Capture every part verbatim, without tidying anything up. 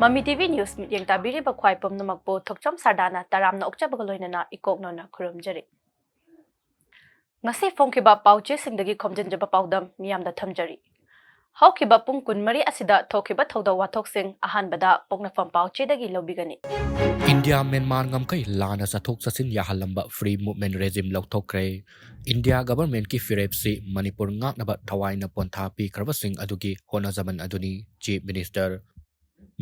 ꯃꯤ T V News ꯃꯤꯠꯌꯦꯡ ꯇꯥꯕꯤꯔꯤꯕ ꯈ꯭ꯋꯥꯏ ꯄꯨꯝꯅꯃꯛꯄꯨ ꯊꯣꯛꯆꯝ ꯁꯔꯗꯥꯅ ꯇꯔꯥꯝꯅ ꯑꯣꯛꯆꯕꯒ ꯂꯣꯏꯅꯅ ꯏꯀꯣꯛꯅꯅ ꯈꯨꯔꯨꯝꯖꯔꯤ꯫ ꯉꯁꯤ ꯐꯣꯡꯈꯤꯕ ꯄꯥꯎꯆꯦꯁꯤꯡꯗꯒꯤ ꯈꯣꯝꯖꯤꯟꯖꯕ ꯄꯥꯎꯗꯝ ꯃꯤꯌꯥꯝꯗ ꯊꯝꯖꯔꯤ꯫ ꯍꯧꯈꯤꯕ ꯄꯨꯡ ꯀꯨꯟꯃꯔꯤ ꯑꯁꯤꯗ ꯊꯣꯛꯈꯤꯕ ꯊꯧꯗꯣꯛ ꯋꯥꯊꯣꯛꯁꯤꯡ ꯑꯍꯥꯟꯕꯗ ꯄꯣꯛꯅꯐꯝ ꯄꯥꯎꯆꯦꯗꯒꯤ ꯂꯧꯕꯤꯒꯅꯤ꯫ ꯏꯟꯗꯤꯌꯥ ꯃ꯭ꯌꯥꯟꯃꯥꯔ ꯉꯝꯈꯩ ꯂꯥꯟꯅ ꯆꯠꯊꯣꯛ ꯆꯠꯁꯤꯟ ꯌꯥꯍꯜꯂꯝꯕ Free Movement Regime ꯂꯧꯊꯣꯛꯈ꯭ꯔꯦ꯫ ꯏꯟꯗꯤꯌꯥ governmentꯀꯤ ꯐꯤꯔꯦꯞꯁꯤ ꯃꯅꯤꯄꯨꯔ ꯉꯥꯛꯅꯕ ꯊꯋꯥꯏꯅ ꯄꯣꯟꯊꯥ ꯄꯤꯈ꯭ꯔꯕꯁꯤꯡ ꯑꯗꯨꯒꯤ ꯍꯣꯠꯅꯖꯃꯟ ꯑꯗꯨꯅꯤ, Chief Minister꯫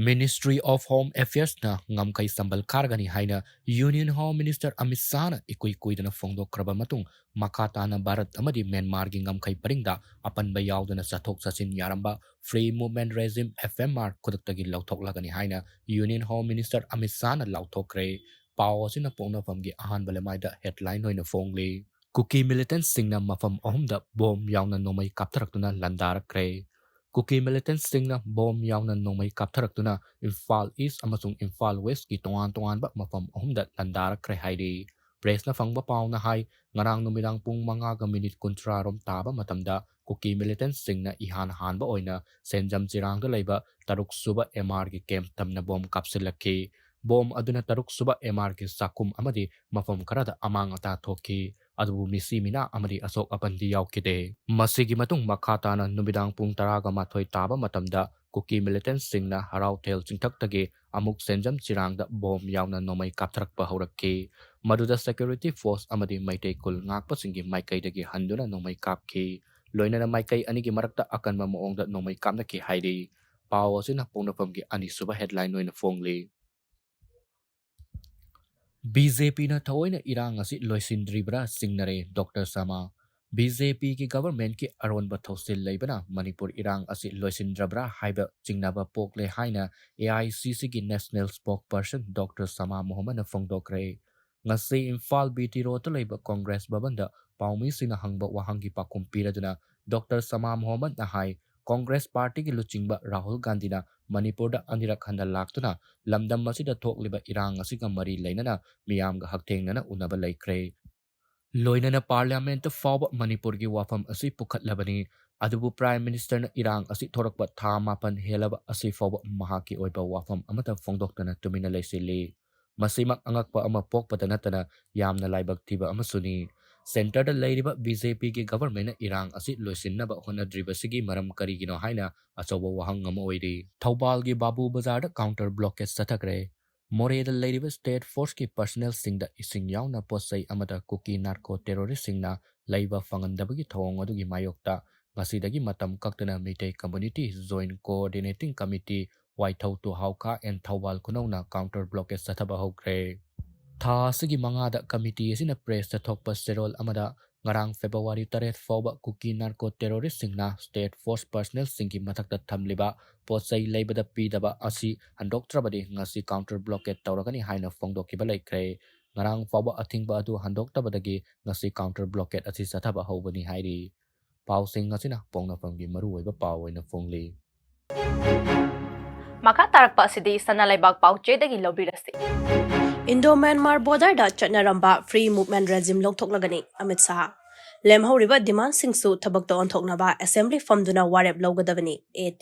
Ministry of Home Affairsꯅ ꯉꯝꯈꯩ ꯁꯝꯕꯜ ꯀꯥꯔꯒꯅꯤ ꯍꯥꯏꯅ Union Home Minister ꯑꯃꯤꯠ ꯁꯥꯍꯅ ꯏꯀꯨꯏ ꯀꯨꯏꯗꯅ ꯐꯣꯡꯗꯣꯛꯈ꯭ꯔꯕ ꯃꯇꯨꯡ, ꯃꯈꯥ ꯇꯥꯅ ꯚꯥꯔꯠ ꯑꯃꯗꯤ ꯃ꯭ꯌꯥꯟꯃꯥꯔꯒꯤ ꯉꯝꯈꯩ ꯄꯔꯤꯡꯗ ꯑꯄꯟꯕ ꯌꯥꯎꯗꯅ ꯆꯠꯊꯣꯛ ꯆꯠꯁꯤꯟ ꯌꯥꯔꯝꯕ Free Movement Regime, F M R, ꯈꯨꯗꯛꯇꯒꯤ ꯂꯧꯊꯣꯛꯂꯒꯅꯤ ꯍꯥꯏꯅ Union Home Minister ꯑꯃꯤꯠ ꯁꯥꯍꯅ ꯂꯥꯎꯊꯣꯛꯈ꯭ꯔꯦ꯫ ꯄꯥꯎ ꯑꯁꯤꯅ ꯄꯣꯛꯅꯐꯝꯒꯤ ꯑꯍꯥꯟꯕ ꯂꯩꯃꯥꯏꯗ headline ꯑꯣꯏꯅ ꯐꯣꯡꯂꯤ꯫ ꯀꯨꯀꯤ militantꯁꯤꯡꯅ ꯃꯐꯝ ꯑꯍꯨꯝꯗ ꯕꯣꯝ ꯌꯥꯎꯅ ꯅꯣꯡꯃꯩ ꯀꯥꯞꯊꯔꯛꯇꯨꯅ ꯂꯥꯟꯗꯥꯔꯛꯈ꯭ꯔꯦ꯫ ꯀꯨꯀꯤ militantꯁꯤꯡꯅ ꯕꯣꯝ ꯌꯥꯎꯅ ꯅꯣꯡꯃꯩ ꯀꯥꯞꯊꯔꯛꯇꯨꯅ ꯏꯝꯐꯥꯜ East ꯑꯃꯁꯨꯡ ꯏꯝꯐꯥꯜ Westꯀꯤ ꯇꯣꯉꯥꯟ ꯇꯣꯉꯥꯟꯕ ꯃꯐꯝ ꯑꯍꯨꯝꯗ ꯂꯥꯟꯗꯥꯔꯛꯈ꯭ꯔꯦ ꯍꯥꯏꯔꯤ꯫ Pressꯅ ꯐꯪꯕ ꯄꯥꯎꯅ ꯍꯥꯏ, ꯉꯔꯥꯡ ꯅꯨꯃꯤꯗꯥꯡ ꯄꯨꯡ ꯃꯉꯥꯒ minute ꯀꯨꯟꯊ꯭ꯔꯥ ꯔꯣꯝ ꯇꯥꯕ ꯃꯇꯝꯗ ꯀꯨꯀꯤ militantꯁꯤꯡꯅ ꯏꯍꯥꯟ ꯍꯥꯟꯕ ꯑꯣꯏꯅ ꯁꯦꯟꯖꯝ ꯆꯤꯔꯥꯡꯗ ꯂꯩꯕ ꯇꯔꯨꯛ ꯁꯨꯕ M Rꯒꯤ camp ꯇꯝꯅ ꯕꯣꯝ ꯀꯥꯞꯁꯤꯜꯂꯛꯈꯤ꯫ ꯕꯣꯝ ꯑꯗꯨꯅ ꯇꯔꯨꯛ ꯁꯨꯕ M Rꯒꯤ ꯆꯥꯛꯈꯨꯝ ꯑꯃꯗꯤ ꯃꯐꯝ ꯈꯔꯗ ꯑꯃꯥꯡ ꯑꯇꯥ ꯊꯣꯛꯈꯤ꯫ ꯑꯗꯨꯕꯨ ꯃꯤꯁꯤ ꯃꯤꯅꯥ ꯑꯃꯗꯤ ꯑꯁꯣꯛ ꯑꯄꯟꯗꯤ ꯌꯥꯎꯈꯤꯗꯦ꯫ ꯃꯁꯤꯒꯤ ꯃꯇꯨꯡ ꯃꯈꯥ ꯇꯥꯅ ꯅꯨꯃꯤꯗꯥꯡ ꯄꯨꯡ ꯇꯔꯥꯒ ꯃꯥꯊꯣꯏ ꯇꯥꯕ ꯃꯇꯝꯗ ꯀꯨꯀꯤ militantꯁꯤꯡꯅ ꯍꯔꯥꯎꯊꯦꯜ ꯆꯤꯡꯊꯛꯇꯒꯤ ꯑꯃꯨꯛ ꯁꯦꯟꯖꯝ ꯆꯤꯔꯥꯡꯗ ꯕꯣꯝ ꯌꯥꯎꯅ ꯅꯣꯡꯃꯩ ꯀꯥꯞꯊꯔꯛꯄ ꯍꯧꯔꯛꯈꯤ꯫ ꯃꯗꯨꯗ security force ꯑꯃꯗꯤ ꯃꯩꯇꯩ ꯈꯨꯜ ꯉꯥꯛꯄꯁꯤꯡꯒꯤ ꯃꯥꯏꯀꯩꯗꯒꯤ ꯍꯟꯗꯨꯅ ꯅꯣꯡꯃꯩ ꯀꯥꯞꯈꯤ꯫ ꯂꯣꯏꯅꯅ ꯃꯥꯏꯀꯩ ꯑꯅꯤꯒꯤ ꯃꯔꯛꯇ ꯑꯀꯟꯕ ꯃꯑꯣꯡꯗ ꯅꯣꯡꯃꯩ ꯀꯥꯞꯅꯈꯤ ꯍꯥꯏꯔꯤ꯫ ꯄꯥꯎ ꯑꯁꯤꯅ ꯄꯣꯛꯅꯐꯝꯒꯤ ꯑꯅꯤꯁꯨꯕ headline ꯑꯣꯏꯅ ꯐꯣꯡꯂꯤ꯫ B J Pꯅ ꯊꯑꯣꯏꯅ ꯏꯔꯥꯡ ꯑꯁꯤ ꯂꯣꯏꯁꯤꯟꯗ꯭ꯔꯤꯕ꯭ꯔꯥ ꯆꯤꯡꯅꯔꯦ ꯗꯣꯛꯇꯔ ꯁꯃꯥ꯫ B J Pꯒꯤ governmentꯀꯤ ꯑꯔꯣꯟꯕ ꯊꯧꯁꯤꯜ ꯂꯩꯕꯅ ꯃꯅꯤꯄꯨꯔ ꯏꯔꯥꯡ ꯑꯁꯤ ꯂꯣꯏꯁꯤꯟꯗ꯭ꯔꯕ꯭ꯔꯥ ꯍꯥꯏꯕ ꯆꯤꯡꯅꯕ ꯄꯣꯛꯂꯦ ꯍꯥꯏꯅ A I C Cꯒꯤ national spokesperson ꯗꯣꯛꯇꯔ ꯁꯃꯥ ꯃꯣꯍꯝꯃꯗꯅ ꯐꯣꯡꯗꯣꯛꯈ꯭ꯔꯦ꯫ ꯉꯁꯤ ꯏꯝꯐꯥꯜ B T Roadꯇ ꯂꯩꯕ Congress ꯚꯕꯟꯗ ꯄꯥꯎꯃꯤꯁꯤꯡꯅ ꯍꯪꯕ ꯋꯥꯍꯪꯒꯤ ꯄꯥꯎꯈꯨꯝ ꯄꯤꯔꯗꯨꯅ ꯗꯣꯛꯇꯔ ꯁꯃꯥ ꯃꯣꯍꯝꯃꯗꯅ ꯍꯥꯏ, Congress partyꯒꯤ ꯂꯨꯆꯤꯡꯕ ꯔꯥꯍꯨꯜ ꯒꯥꯟꯙꯤꯅ ꯃꯅꯤꯄꯨꯔꯗ ꯑꯅꯤꯔꯛ ꯍꯟꯅ ꯂꯥꯛꯇꯨꯅ ꯂꯝꯗꯝ ꯑꯁꯤꯗ ꯊꯣꯛꯂꯤꯕ ꯏꯔꯥꯡ ꯑꯁꯤꯒ ꯃꯔꯤ ꯂꯩꯅꯅ ꯃꯤꯌꯥꯝꯒ ꯍꯛꯊꯦꯡꯅꯅ ꯎꯅꯕ ꯂꯩꯈ꯭ꯔꯦ꯫ ꯂꯣꯏꯅꯅ parliamentꯇ ꯐꯥꯎꯕ ꯃꯅꯤꯄꯨꯔꯒꯤ ꯋꯥꯐꯝ ꯑꯁꯤ ꯄꯨꯈꯠꯂꯕꯅꯤ꯫ ꯑꯗꯨꯕꯨ Prime Ministerꯅ ꯏꯔꯥꯡ ꯑꯁꯤ ꯊꯣꯔꯛꯄ ꯊꯥ ꯃꯥꯄꯟ ꯍꯦꯜꯂꯕ ꯑꯁꯤ ꯐꯥꯎꯕ ꯃꯍꯥꯛꯀꯤ ꯑꯣꯏꯕ ꯋꯥꯐꯝ ꯑꯃꯠꯇ ꯐꯣꯡꯗꯣꯛꯇꯅ ꯇꯨꯃꯤꯟꯅ ꯂꯩꯁꯤꯜꯂꯤ꯫ ꯃꯁꯤꯃꯛ ꯑꯉꯛꯄ ꯑꯃ ꯄꯣꯛꯄꯗ ꯅꯠꯇꯅ ꯌꯥꯝꯅ ꯂꯥꯏꯕꯛ ꯊꯤꯕ ꯑꯃꯁꯨꯅꯤ꯫ Centreꯗ ꯂꯩꯔꯤꯕ BJPꯒꯤ governmentꯅ ꯏꯔꯥꯡ ꯑꯁꯤ ꯂꯣꯏꯁꯤꯟꯅꯕ ꯍꯣꯠꯅꯗ꯭ꯔꯤꯕꯁꯤꯒꯤ ꯃꯔꯝ ꯀꯔꯤꯒꯤꯅꯣ ꯍꯥꯏꯅ ꯑꯆꯧꯕ ꯋꯥꯍꯪ ꯑꯃ ꯑꯣꯏꯔꯤ꯫ ꯊꯧꯕꯥꯜꯒꯤ ꯕꯥꯕꯨ ꯕꯖꯥꯔꯗ counter blockade ꯆꯠꯊꯈ꯭ꯔꯦ꯫ ꯃꯣꯔꯦꯗ ꯂꯩꯔꯤꯕ state forceꯀꯤ personnelꯁꯤꯡꯗ ꯏꯁꯤꯡ ꯌꯥꯎꯅ ꯄꯣꯠ ꯆꯩ ꯑꯃꯗ ꯀꯨꯀꯤ narco terroristꯁꯤꯡꯅ ꯂꯩꯕ ꯐꯪꯍꯟꯗꯕꯒꯤ ꯊꯧꯑꯣꯡ ꯑꯗꯨꯒꯤ ꯃꯥꯌꯣꯛꯇ ꯉꯁꯤꯗꯒꯤ ꯃꯇꯝ ꯀꯛꯇꯅ Meitei Community Joint Coordinating Committee, ꯋꯥꯏꯊꯧ to ꯍꯥꯎꯈꯥ and Thoubal ꯈꯨꯅꯧꯅ counter blockade ꯆꯠꯊꯕ ꯍꯧꯈ꯭ꯔꯦ꯫ ꯊꯥ ꯑꯁꯤꯒꯤ ꯃꯉꯥꯗ committee ꯑꯁꯤꯅ pressꯇ ꯊꯣꯛꯄ ꯆꯦꯔꯣꯜ ꯑꯃꯗ ꯉꯔꯥꯡ February ꯇꯔꯦꯠ ꯐꯥꯎꯕ ꯀꯨꯀꯤ narco terroristꯁꯤꯡꯅ state force personnelꯁꯤꯡꯒꯤ ꯃꯊꯛꯇ ꯊꯝꯂꯤꯕ ꯄꯣꯠ ꯆꯩ ꯂꯩꯕꯗ ꯄꯤꯗꯕ ꯑꯁꯤ ꯍꯟꯗꯣꯛꯇ꯭ꯔꯕꯗꯤ ꯉꯁꯤ counter blockade ꯇꯧꯔꯒꯅꯤ ꯍꯥꯏꯅ ꯐꯣꯡꯗꯣꯛꯈꯤꯕ ꯂꯩꯈ꯭ꯔꯦ꯫ ꯉꯔꯥꯡ ꯐꯥꯎꯕ ꯑꯊꯤꯡꯕ ꯑꯗꯨ ꯍꯟꯗꯣꯛꯇꯕꯗꯒꯤ ꯉꯁꯤ counter blockade ꯑꯁꯤ ꯆꯠꯊꯕ ꯍꯧꯕꯅꯤ ꯍꯥꯏꯔꯤ꯫ ꯄꯥꯎꯁꯤꯡ ꯑꯁꯤꯅ ꯄꯣꯛꯅꯐꯝꯒꯤ ꯃꯔꯨꯑꯣꯏꯕ ꯄꯥꯎ ꯑꯣꯏꯅ ꯐꯣꯡꯂꯤ꯫ ꯃꯈꯥ ꯇꯥꯔꯛꯄ ꯑꯁꯤꯗꯤ ꯁꯅꯥ ꯂꯩꯕꯥꯛ ꯄꯥꯎꯆꯦꯗꯒꯤ ꯂꯧꯕꯤꯔꯁꯤ꯫ Indo Myanmar borderꯗ ꯆꯠꯅꯔꯝꯕ free movement regime ꯂꯧꯊꯣꯛꯂꯒꯅꯤ, Amit Shah. ꯂꯦꯝꯍꯧꯔꯤꯕ demandꯁꯤꯡꯁꯨ ꯊꯕꯛꯇ ꯑꯣꯟꯊꯣꯛꯅꯕ assembly ꯐꯝꯗꯨꯅ ꯋꯥꯔꯦꯞ ꯂꯧꯒꯗꯕꯅꯤ, AT꯫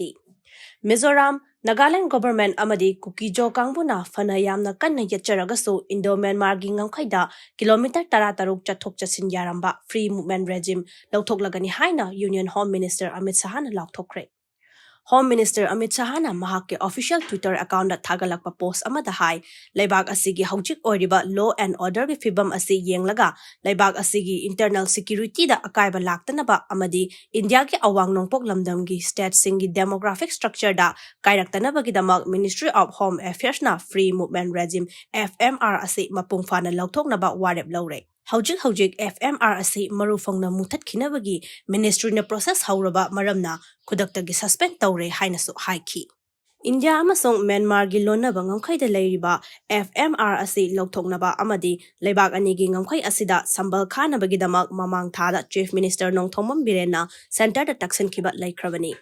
ꯃꯤꯖꯣꯔꯥꯝ, ꯅꯥꯒꯥꯂꯦꯟ government ꯑꯃꯗꯤ ꯀꯨꯀꯤꯖꯣ ꯀꯥꯡꯕꯨꯅ ꯐꯅ ꯌꯥꯝꯅ ꯀꯟꯅ ꯌꯦꯠꯆꯔꯒꯁꯨ Indo Myanmarꯒꯤ ꯉꯝꯈꯩꯗ kilometre ꯇꯔꯥꯇꯔꯨꯛ ꯆꯠꯊꯣꯛ ꯆꯠꯁꯤꯟ ꯌꯥꯔꯝꯕ free movement regime ꯂꯧꯊꯣꯛꯂꯒꯅꯤ ꯍꯥꯏꯅ Union Home Minister Amit ꯁꯥꯍꯅ ꯂꯥꯎꯊꯣꯛꯈ꯭ꯔꯦ꯫ Home Minister Amit ꯁꯥꯍꯅ ꯃꯍꯥꯛꯀꯤ official Twitter accountꯇ ꯊꯥꯒꯠꯂꯛꯄ post ꯑꯃꯗ ꯍꯥꯏ, ꯂꯩꯕꯥꯛ ꯑꯁꯤꯒꯤ ꯍꯧꯖꯤꯛ ꯑꯣꯏꯔꯤꯕ law and orderꯒꯤ ꯐꯤꯕꯝ ꯑꯁꯤ ꯌꯦꯡꯂꯒ ꯂꯩꯕꯥꯛ ꯑꯁꯤꯒꯤ internal securityꯗ ꯑꯀꯥꯏꯕ ꯂꯥꯛꯇꯅꯕ ꯑꯃꯗꯤ ꯏꯟꯗꯤꯌꯥꯒꯤ ꯑꯋꯥꯡ ꯅꯣꯡꯄꯣꯛ ꯂꯝꯗꯝꯒꯤ stateꯁꯤꯡꯒꯤ demographic structureꯗ ꯀꯥꯏꯔꯛꯇꯅꯕꯒꯤꯗꯃꯛ Ministry of Home Affairsꯅ free movement regime, FMR, ꯑꯁꯤ ꯃꯄꯨꯡ ꯐꯥꯅ ꯂꯧꯊꯣꯛꯅꯕ ꯋꯥꯔꯦꯞ ꯂꯧꯔꯦ꯫ ꯍꯧꯖꯤꯛ ꯍꯧꯖꯤꯛ FMR ꯑꯁꯤ ꯃꯔꯨ ꯐꯪꯅ ꯃꯨꯊꯠꯈꯤꯅꯕꯒꯤ ministryꯅ process ꯍꯧꯔꯕ ꯃꯔꯝꯅ ꯈꯨꯗꯛꯇꯒꯤ suspend ꯇꯧꯔꯦ ꯍꯥꯏꯅꯁꯨ ꯍꯥꯏꯈꯤ꯫ ꯏꯟꯗꯤꯌꯥ ꯑꯃꯁꯨꯡ ꯃ꯭ꯌꯥꯟꯃꯥꯔꯒꯤ ꯂꯣꯟꯅꯕ ꯉꯝꯈꯩꯗ ꯂꯩꯔꯤꯕ FMR ꯑꯁꯤ ꯂꯧꯊꯣꯛꯅꯕ ꯑꯃꯗꯤ ꯂꯩꯕꯥꯛ ꯑꯅꯤꯒꯤ ꯉꯝꯈꯩ ꯑꯁꯤꯗ ꯁꯝꯕꯜ ꯈꯥꯅꯕꯒꯤꯗꯃꯛ ꯃꯃꯥꯡ ꯊꯥꯗ Chief Minister ꯅꯣꯡꯊꯣꯝꯕꯝ ꯕꯤꯔꯦꯟꯅ centreꯗ ꯇꯛꯁꯤꯟꯈꯤꯕ ꯂꯩꯈ꯭ꯔꯕꯅꯤ꯫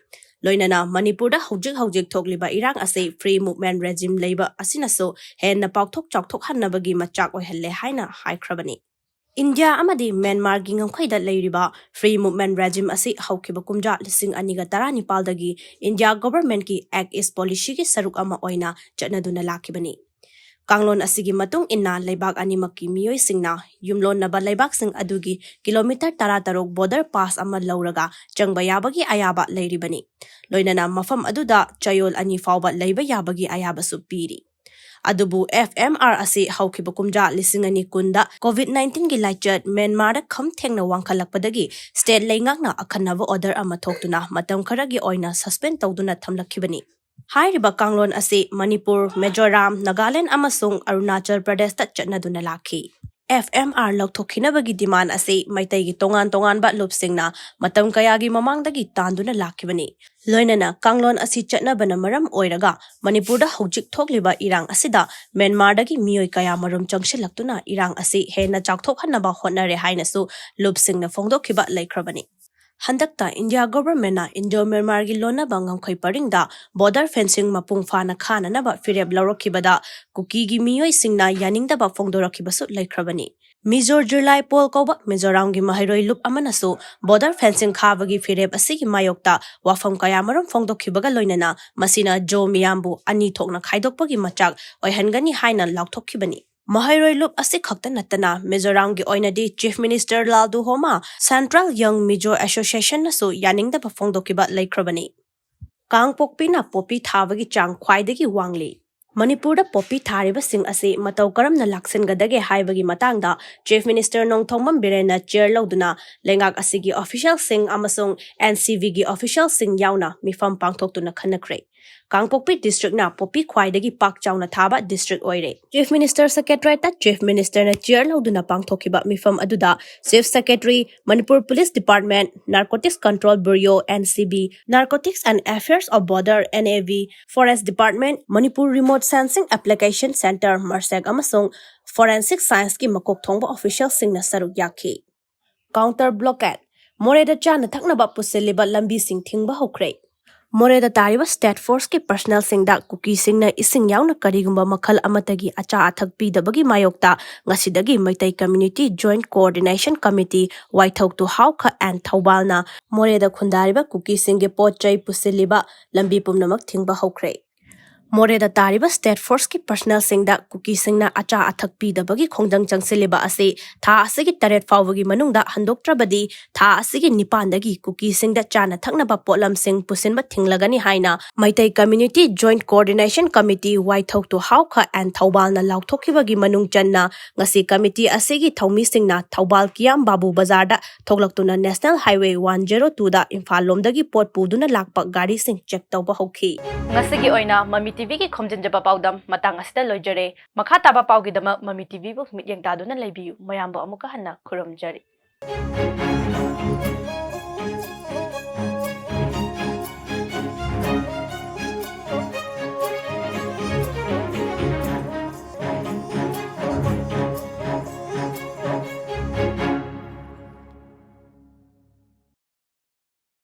ꯂꯣꯏꯅꯅ ꯃꯅꯤꯄꯨꯔꯗ ꯍꯧꯖꯤꯛ ꯍꯧꯖꯤꯛ ꯊꯣꯛꯂꯤꯕ ꯏꯔꯥꯡ ꯑꯁꯤ free movement regime ꯂꯩꯕ ꯑꯁꯤꯅꯁꯨ ꯍꯦꯟꯅ ꯄꯥꯛꯊꯣꯛ ꯆꯥꯎꯊꯣꯛꯍꯟꯅꯕꯒꯤ ꯃꯆꯥꯛ ꯑꯣꯏꯍꯜꯂꯦ ꯍꯥꯏꯅ ꯍꯥꯏꯈ꯭ꯔꯕꯅꯤ꯫ ꯏꯟꯗꯤꯌꯥ ꯑꯃꯗꯤ ꯃ꯭ꯌꯥꯟꯃꯥꯔꯒꯤ ꯉꯝꯈꯩꯗ ꯂꯩꯔꯤꯕ Free Movement Regime ꯑꯁꯤ ꯍꯧꯈꯤꯕ ꯀꯨꯝꯖꯥ ꯂꯤꯁꯤꯡ ꯑꯅꯤꯒ ꯇꯔꯥꯅꯤꯄꯥꯜꯗꯒꯤ ꯏꯟꯗꯤꯌꯥ governmentꯀꯤ Act East policyꯒꯤ ꯁꯔꯨꯛ ꯑꯃ ꯑꯣꯏꯅ ꯆꯠꯅꯗꯨꯅ ꯂꯥꯛꯈꯤꯕꯅꯤ꯫ ꯀꯥꯡꯂꯣꯟ ꯑꯁꯤꯒꯤ ꯃꯇꯨꯡ ꯏꯟꯅ ꯂꯩꯕꯥꯛ ꯑꯅꯤꯃꯛꯀꯤ ꯃꯤꯑꯣꯏꯁꯤꯡꯅ ꯌꯨꯝꯂꯣꯟꯅꯕ ꯂꯩꯕꯥꯛꯁꯤꯡ ꯑꯗꯨꯒꯤ kilometre ꯇꯔꯥꯇꯔꯨꯛ border pass ꯑꯃ ꯂꯧꯔꯒ ꯆꯪꯕ ꯌꯥꯕꯒꯤ ꯑꯌꯥꯕ ꯂꯩꯔꯤꯕꯅꯤ꯫ ꯂꯣꯏꯅꯅ ꯃꯐꯝ ꯑꯗꯨꯗ ꯆꯌꯣꯜ ꯑꯅꯤ ꯐꯥꯎꯕ ꯂꯩꯕ ꯌꯥꯕꯒꯤ ꯑꯌꯥꯕꯁꯨ ꯄꯤꯔꯤ꯫ ꯑꯗꯨꯕꯨ F M R ꯑꯁꯤ ꯍꯧꯈꯤꯕ ꯀꯨꯝꯖꯥ ꯂꯤꯁꯤꯡ ꯑꯅꯤ ꯀꯨꯟꯗ COVID nineteenꯒꯤ ꯂꯥꯏꯆꯠ ꯃ꯭ꯌꯥꯟꯃꯥꯔꯗ ꯈꯝ ꯊꯦꯡꯅ ꯋꯥꯡꯈꯠꯂꯛꯄꯗꯒꯤ state ꯂꯩꯉꯥꯛꯅ ꯑꯈꯟꯅꯕ order ꯑꯃ ꯊꯣꯛꯇꯨꯅ ꯃꯇꯝ ꯈꯔꯒꯤ ꯑꯣꯏꯅ suspend ꯇꯧꯗꯨꯅ ꯊꯝꯂꯛꯈꯤꯕꯅꯤ꯫ ꯍꯥꯏꯔꯤꯕ ꯀꯥꯡꯂꯣꯟ ꯑꯁꯤ ꯃꯅꯤꯄꯨꯔ, ꯃꯤꯖꯣꯔꯥꯝ, ꯅꯥꯒꯥꯂꯦꯟ ꯑꯃꯁꯨꯡ ꯑꯔꯨꯅꯥꯆꯜ ꯄ꯭ꯔꯗꯦꯁꯇ ꯆꯠꯅꯗꯨꯅ ꯂꯥꯛꯈꯤ꯫ F M R ꯂꯧꯊꯣꯛꯈꯤꯅꯕꯒꯤ demand ꯑꯁꯤ ꯃꯩꯇꯩꯒꯤ ꯇꯣꯉꯥꯟ ꯇꯣꯉꯥꯟꯕ ꯂꯨꯞꯁꯤꯡꯅ ꯃꯇꯝ ꯀꯌꯥꯒꯤ ꯃꯃꯥꯡꯗꯒꯤ ꯇꯥꯟꯗꯨꯅ ꯂꯥꯛꯈꯤꯕꯅꯤ꯫ ꯂꯣꯏꯅꯅ ꯀꯥꯡꯂꯣꯟ ꯑꯁꯤ ꯆꯠꯅꯕꯅ ꯃꯔꯝ ꯑꯣꯏꯔꯒ ꯃꯅꯤꯄꯨꯔꯗ ꯍꯧꯖꯤꯛ ꯊꯣꯛꯂꯤꯕ ꯏꯔꯥꯡ ꯑꯁꯤꯗ ꯃ꯭ꯌꯥꯟꯃꯥꯔꯗꯒꯤ ꯃꯤꯑꯣꯏ ꯀꯌꯥ ꯃꯔꯨꯝ ꯆꯪꯁꯤꯜꯂꯛꯇꯨꯅ ꯏꯔꯥꯡ ꯑꯁꯤ ꯍꯦꯟꯅ ꯆꯥꯎꯊꯣꯛꯍꯟꯅꯕ ꯍꯣꯠꯅꯔꯦ ꯍꯥꯏꯅꯁꯨ ꯂꯨꯞꯁꯤꯡꯅ ꯐꯣꯡꯗꯣꯛꯈꯤꯕ ꯂꯩꯈ꯭ꯔꯕꯅꯤ꯫ ꯍꯟꯗꯛꯇ ꯏꯟꯗꯤꯌꯥ governmentꯅ ꯏꯟꯗꯣ ꯃ꯭ꯌꯥꯟꯃꯥꯔꯒꯤ ꯂꯣꯟꯅꯕ ꯉꯝꯈꯩ ꯄꯔꯤꯡꯗ border fencing ꯃꯄꯨꯡ ꯐꯥꯅ ꯈꯥꯅꯅꯕ ꯐꯤꯔꯦꯞ ꯂꯧꯔꯛꯈꯤꯕꯗ ꯀꯨꯀꯤꯒꯤ ꯃꯤꯑꯣꯏꯁꯤꯡꯅ ꯌꯥꯅꯤꯡꯗꯕ ꯐꯣꯡꯗꯣꯔꯛꯈꯤꯕꯁꯨ ꯂꯩꯈ꯭ꯔꯕꯅꯤ꯫ ꯃꯤꯖꯣ ꯖꯨꯂꯥꯏ ꯄꯣꯜ ꯀꯧꯕ ꯃꯤꯖꯣꯔꯥꯝꯒꯤ ꯃꯍꯩꯔꯣꯏ ꯂꯨꯞ ꯑꯃꯅꯁꯨ border fencing ꯈꯥꯕꯒꯤ ꯐꯤꯔꯦꯞ ꯑꯁꯤꯒꯤ ꯃꯥꯌꯣꯛꯇ ꯋꯥꯐꯝ ꯀꯌꯥꯃꯔꯨꯝ ꯐꯣꯡꯗꯣꯛꯈꯤꯕꯒ ꯂꯣꯏꯅꯅ ꯃꯁꯤꯅ ꯖꯣ ꯃꯤꯌꯥꯝꯕꯨ ꯑꯅꯤ ꯊꯣꯛꯅ ꯈꯥꯏꯗꯣꯛꯄꯒꯤ ꯃꯆꯥꯛ ꯑꯣꯏꯍꯟꯒꯅꯤ ꯍꯥꯏꯅ ꯂꯥꯎꯊꯣꯛꯈꯤꯕꯅꯤ꯫ ꯃꯍꯩꯔꯣꯏ ꯂꯨꯞ ꯑꯁꯤ ꯈꯛꯇ ꯅꯠꯇꯅ ꯃꯤꯖꯣꯔꯥꯝꯒꯤ ꯑꯣꯏꯅꯗꯤ Chief Minister ꯂꯥꯜꯗꯨꯍꯣꯃꯥ Central Young Mizo Associationꯅꯁꯨ ꯌꯥꯅꯤꯡꯗꯕ ꯐꯣꯡꯗꯣꯛꯈꯤꯕ ꯂꯩꯈ꯭ꯔꯕꯅꯤ꯫ ꯀꯥꯡꯄꯣꯛꯄꯤꯅ ꯄꯣꯄꯤ ꯊꯥꯕꯒꯤ ꯆꯥꯡ ꯈ꯭ꯋꯥꯏꯗꯒꯤ ꯋꯥꯡꯂꯤ꯫ ꯃꯅꯤꯄꯨꯔꯗ ꯄꯣꯄꯤ ꯊꯥꯔꯤꯕꯁꯤꯡ ꯑꯁꯤ ꯃꯇꯧ ꯀꯔꯝꯅ ꯂꯥꯛꯁꯤꯟꯒꯗꯒꯦ ꯍꯥꯏꯕꯒꯤ ꯃꯇꯥꯡꯗ Chief Minister ꯅꯣꯡꯊꯣꯝꯕꯝ ꯕꯤꯔꯦꯟꯅ chair ꯂꯧꯗꯨꯅ ꯂꯩꯉꯥꯛ ꯑꯁꯤꯒꯤ officialꯁꯤꯡ ꯑꯃꯁꯨꯡ N C Vꯒꯤ officialꯁꯤꯡ ꯌꯥꯎꯅ ꯃꯤꯐꯝ ꯄꯥꯡꯊꯣꯛꯇꯨꯅ ꯈꯟꯅꯈ꯭ꯔꯦ꯫ ꯀꯥꯡꯄꯣꯛꯄꯤ districtꯅ ꯄꯣꯄꯤ ꯈ꯭ꯋꯥꯏꯗꯒꯤ ꯄꯥꯛ ꯆꯥꯎꯅ ꯊꯥꯕ district ꯑꯣꯏꯔꯦ꯫ Chief Minister Secretariatꯇ Chief Ministerꯅ chair ꯂꯧꯗꯨꯅ ꯄꯥꯡꯊꯣꯛꯈꯤꯕ ꯃꯤꯐꯝ ꯑꯗꯨꯗ Chief Secretary, Manipur Police Department, Narcotics Control Bureau, N C B, Narcotics and Affairs of Border, N A B, Forest Department, Manipur Remote Sensing Application Centre, ꯃꯔꯁꯦꯛ, ꯑꯃꯁꯨꯡ Forensic Scienceꯀꯤ ꯃꯀꯣꯛ ꯊꯣꯡꯕ officialꯁꯤꯡꯅ ꯁꯔꯨꯛ ꯌꯥꯈꯤ꯫ Counter blockade, ꯃꯣꯔꯦꯗ ꯆꯥꯅ ꯊꯛꯅꯕ ꯄꯨꯁꯤꯜꯂꯤꯕ ꯂꯝꯕꯤꯁꯤꯡ ꯊꯤꯡꯕ ꯍꯧꯈ꯭ꯔꯦ꯫ ꯃꯣꯔꯦꯗ ꯇꯥꯔꯤꯕ ꯁ꯭ꯇꯦꯠ ꯐꯣꯔꯁꯀꯤ ꯄꯔꯁꯅꯦꯜꯁꯤꯡꯗ ꯀꯨꯀꯤꯁꯤꯡꯅ ꯏꯁꯤꯡ ꯌꯥꯎꯅ ꯀꯔꯤꯒꯨꯝꯕ ꯃꯈꯜ ꯑꯃꯠꯇꯒꯤ ꯑꯆꯥ ꯑꯊꯛ ꯄꯤꯗꯕꯒꯤ ꯃꯥꯌꯣꯛꯇ ꯉꯁꯤꯗꯒꯤ Meitei community joint coordination committee, Waithou to Haokha and ꯊꯧꯕꯥꯜꯅ ꯃꯣꯔꯦꯗ ꯈꯨꯟꯗꯥꯔꯤꯕ ꯀꯨꯀꯤꯁꯤꯡꯒꯤ ꯄꯣꯠ ꯆꯩ ꯄꯨꯁꯤꯜꯂꯤꯕ ꯂꯝꯕꯤ ꯄꯨꯝꯅꯃꯛ ꯊꯤꯡꯕ ꯍꯧꯈ꯭ꯔꯦ꯫ ꯃꯣꯔꯦꯗ ꯇꯥꯔꯤꯕ ꯁ꯭ꯇꯦꯠ ꯐꯣꯔꯁꯀꯤ ꯄꯔꯁꯅꯦꯜꯁꯤꯡꯗ ꯀꯨꯀꯤꯁꯤꯡꯅ ꯑꯆꯥ ꯑꯊꯛ ꯄꯤꯗꯕꯒꯤ ꯈꯣꯡꯖꯪ ꯆꯪꯁꯤꯜꯂꯤꯕ ꯑꯁꯤ ꯊꯥ ꯑꯁꯤꯒꯤ ꯇꯔꯦꯠ ꯐꯥꯎꯕꯒꯤ ꯃꯅꯨꯡꯗ ꯍꯟꯗꯣꯛꯇ꯭ꯔꯕꯗꯤ ꯊꯥ ꯑꯁꯤꯒꯤ ꯅꯤꯄꯥꯟꯗꯒꯤ ꯀꯨꯀꯤꯁꯤꯡꯗ ꯆꯥꯅ ꯊꯛꯅꯕ ꯄꯣꯠꯂꯝꯁꯤꯡ ꯄꯨꯁꯤꯟꯕ ꯊꯤꯡꯂꯒꯅꯤ ꯍꯥꯏꯅ Meitei community joint coordination committee, Waithou to Haokha and ꯊꯧꯕꯥꯜꯅ ꯂꯥꯎꯊꯣꯛꯈꯤꯕꯒꯤ ꯃꯅꯨꯡ ꯆꯟꯅ ꯉꯁꯤ ꯀꯃꯤꯇꯤ ꯑꯁꯤꯒꯤ ꯊꯧꯃꯤꯁꯤꯡꯅ ꯊꯧꯕꯥꯜ ꯀꯤꯌꯥꯝ ꯕꯥꯕꯨ ꯕꯖꯥꯔꯗ ꯊꯣꯛꯂꯛꯇꯨꯅ ꯅꯦꯁꯅꯦꯜ ꯍꯥꯏꯋꯦ ꯋꯥꯟ ꯖꯦꯔꯣ ꯇꯨꯗ ꯏꯝꯐꯥꯜ ꯂꯣꯝꯗꯒꯤ ꯄꯣꯠ ꯄꯨꯗꯨꯅ ꯂꯥꯛꯄ ꯒꯥꯔꯤꯁꯤꯡ ꯆꯦꯛ ꯇꯧꯕ ꯍꯧꯈꯤ꯫ ꯉꯁꯤꯒꯤ ꯑꯣꯏꯅ ꯃꯃꯤ ꯇꯤꯚꯤꯒꯤ ꯈꯣꯝꯖꯤꯟꯖꯕ ꯄꯥꯎꯗꯝ ꯃꯇꯥꯡ ꯑꯁꯤꯗ ꯂꯣꯏꯖꯔꯦ꯫ ꯃꯈꯥ ꯇꯥꯕ ꯄꯥꯎꯒꯤꯗꯃꯛ ꯃꯃꯤ ꯇꯤꯚꯤꯕꯨ ꯃꯤꯠꯌꯦꯡ ꯇꯥꯗꯨꯅ ꯂꯩꯕꯤꯌꯨ꯫ ꯃꯌꯥꯝꯕꯨ ꯑꯃꯨꯛꯀ ꯍꯟꯅ ꯈꯨꯔꯨꯝꯖꯔꯤ꯫